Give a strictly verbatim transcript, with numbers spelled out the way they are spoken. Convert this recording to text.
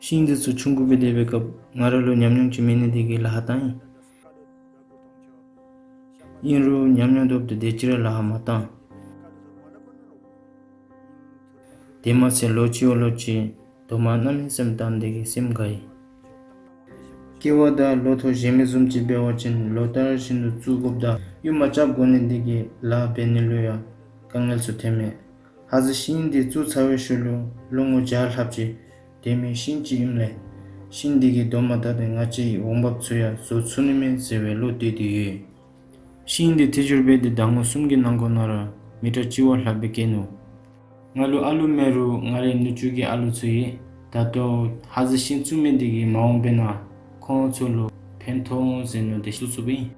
ཤིང་འདི་ཚུ་ཆུང་ཀུ་སྦེ་སྡོད་པའི་སྐབས་ང་ར་ལུ་ཉམས་མྱོང་ཅིག་མེད་ནི་དེ་གིས་ལཱ་ཁག་བཏང་ཡི། ཨིན་རུང་ཉམས་མྱོང་ཐོབ་སྟེ་དེ་ཅིག་ར་ལཱ་ཁག་མ་བཏང་། དེ་མ་ཚད་ལོ་གཅིག་བ་ལོ་གཅིག་རྡོག་མ་གནམ་མེད་ས་མེད་བཏང་ནི་དེ་གིས་སེམས་དགའ་ཡི། སྐྱེ་བ་དང་ལོ་ཐོག་གཞན་མི་བཟུམ་ཅིག་འབད་བ་ཅིན་ལོ་ལྟར་བཞིན་དུ་བཙུགས་དགོཔ་དང་ཡུན་མ་རྐྱབ་དགོ་ནི་དེ་གིས་ལཱ་འབད་ནི་ལུ་ཡང་དཀའ་ངལ་ཚུ་ཐོནམ་མས། ཧ་ཟི་ཤིང་འདི་བཙུགས་ཚར་བའི་ཤུལ་ལུ་ལོ་ངོ་བརྒྱ་ལྷགཔ་ཅིག་དེ་མིན་ཤིང་ཅིག་ཨིནམ་ལས་ཤིང་འདི་གིས་རྡོག་མ་བཏགས་ཏེ་ང་བཅས་འོང་འབབ་ཚུ་ཡང་བཟོ་ཚུགས་ནི་མས་ཟེར་བའི་བློ་གཏད་དེ་ཡོད། ཤིང་འདི་ཐད་བསྒྱུར་འབད་དེ་ཟླ་ངོ་གསུམ་གྱི་ནང་འཁོད་ནང་ར་མི་ཊར་གཅིག་བ་ལྷགཔ་སྦེ་སྐྱེས་ནུག། ང་ལུ་ཨ་ལུ་མེད་རུང་ང་རའི་ནུ་གཅུང་གི་ཨ་ལུ་ཚུ་ཡང་ད་ལྟོ་ཧ་ཟི་ཤིང་བཙུགས་མི་འདི་གིས་མ་འོངས་པའི་ནང་ཁོང་ཚུ་ལུ་ཕན་ཐོགས་འོང་ཟེར་མནོ་སྟེ་བཙུགས་བཙུགསཔ་ཨིན།